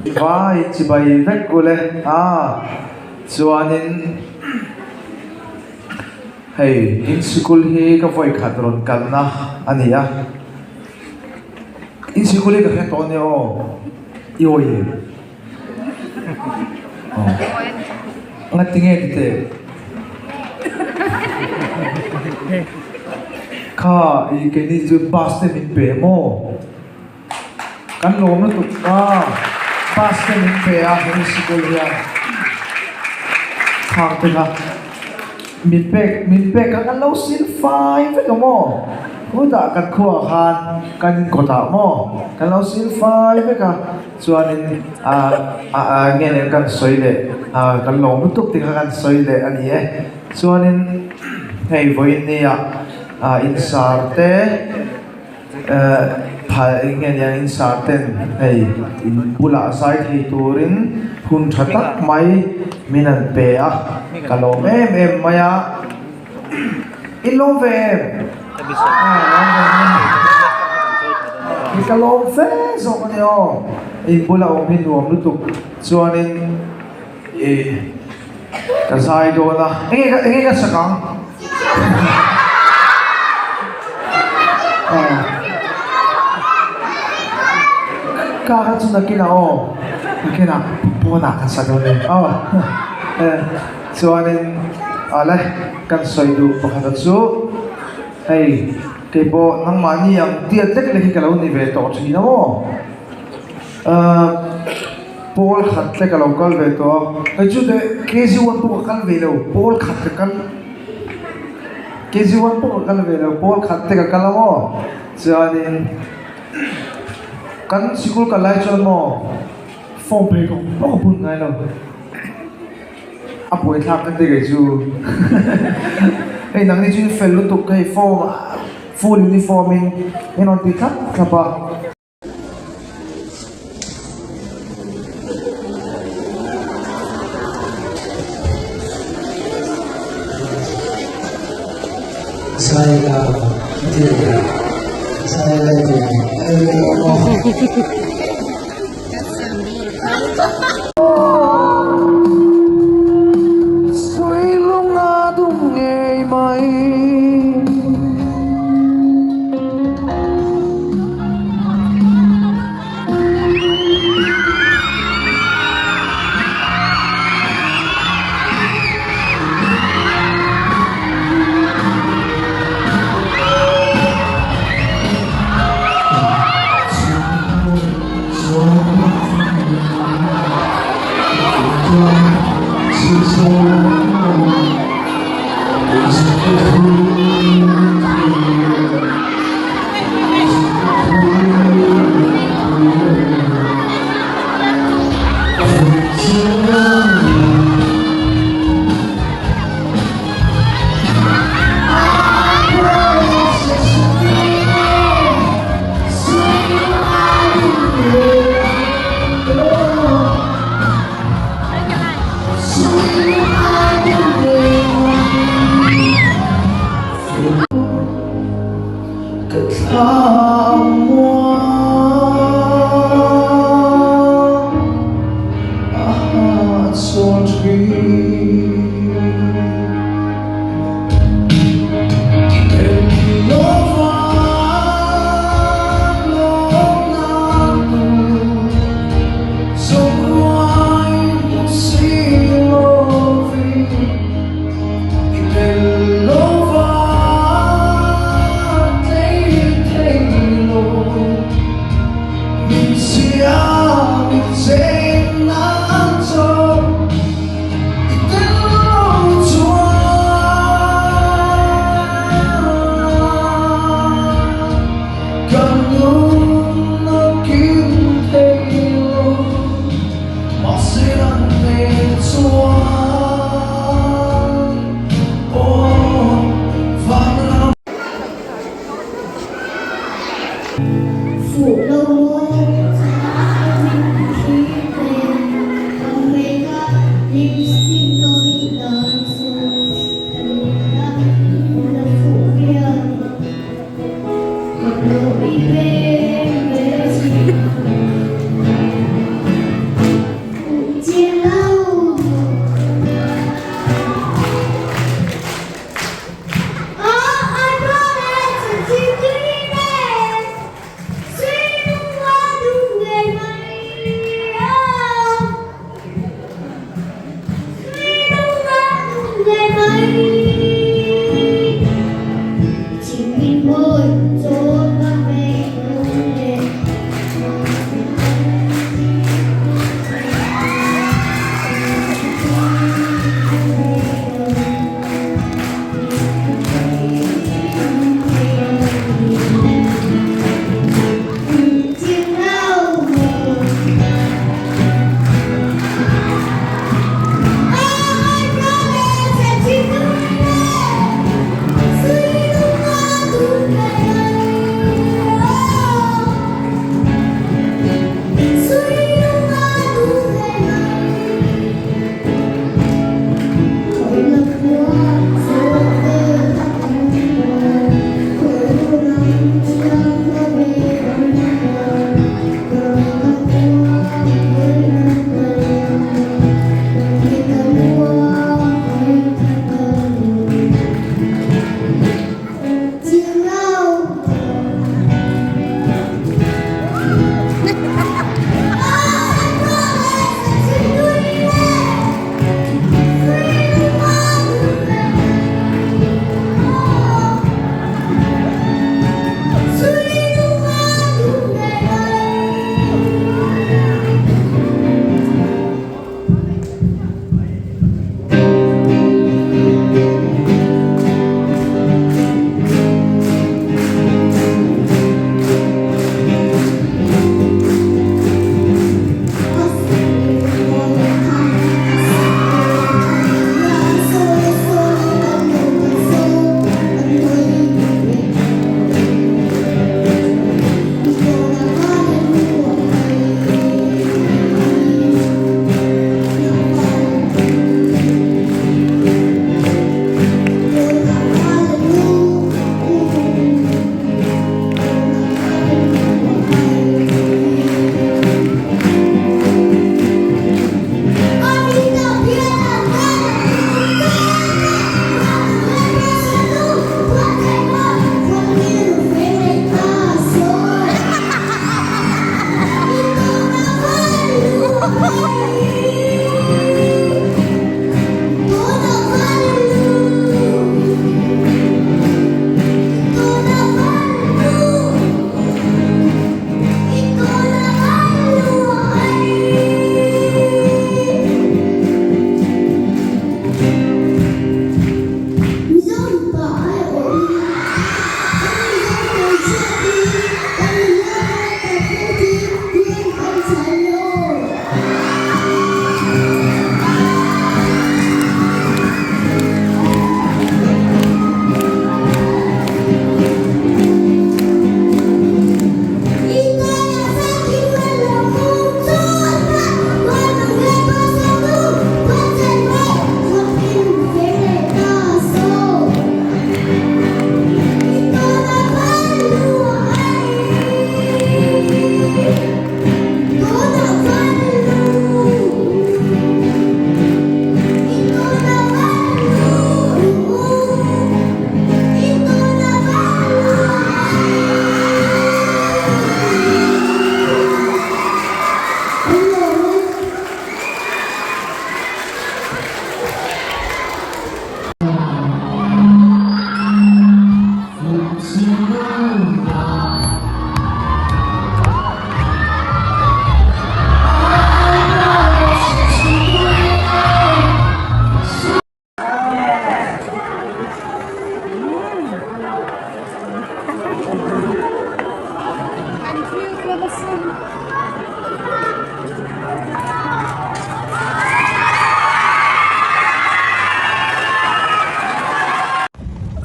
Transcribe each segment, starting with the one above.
Vai chibai vek ule a chuanin hei in sikul hi ka vawi khat rawn kalna a ni a in sikul hi ka hre tawh ania aw i awi em aw ngatinge ti teh kha i keini chu bus te min pe maw. Kan lawm lutuk a, bus te min pe a hemi sikul hian khang te kha min pek min pek kha kan lo sil fai vek a maw hutah kan khuaah khan kan inkawtah maw kan lo sil fai vek a chuanin ah ah nge nen kan sawi leh ah kan lawm lutuk te kha kan sawi leh a ni e chuanin hei vawiin nia ah insar te. Phal eng nge nia in sar ten hei in bulah zai thei turin hun tha tak mai min an pe a, ka lawm em em mai a, in lawm ve em? Aw ka lawm fe zawk a ni aw, in bula awm hi nuam lutuk chuanin ih ka zai dawn a, enge enge ka sak ang? Ka kha chu nakinah aw nakinah pawnah ka sa dawn e aw chuanin awle kan sawi duh pakhata chu hei keipawh nangmahni ang tiat lek lek hi ka lo ni ve tawh thin a maw. Pawl khat te ka lo kal ve tawh a, hei chu teh KG one pawh ka kal ve lo, pawl khat ka kal KG one pawh ka kal ve lo, pawl khat te ka kal a maw chuanin kan sikul kal lai chuan maw form phei ka pawh ka bun ngai lo, a buaithlak ka ti kei chu hei nangni chu in fel lutuk hei form full uniform in in rawn ti thlap thlap a.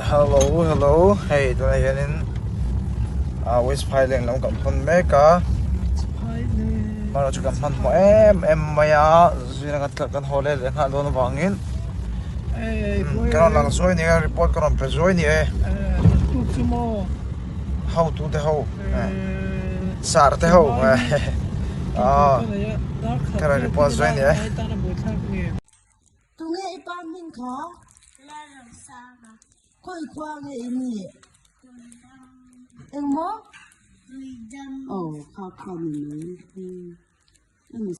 Hello hello hei tunah hianin ah west phailen lam kan hawn mek a amaherawhchu kan hmanhmawh em em mai a zing a kan haw let leh nghal dawn avangin ka rawn lang zuai ni a report ka rawn pe zuai ni e hotu te ho sar te ho ka rawn report zuai ni e. Tunge i pa hming kha? Lalrosanga. Khawi khua nge i nih? Engmaw? Tuidam. Aw kha kha ni mai. Ani.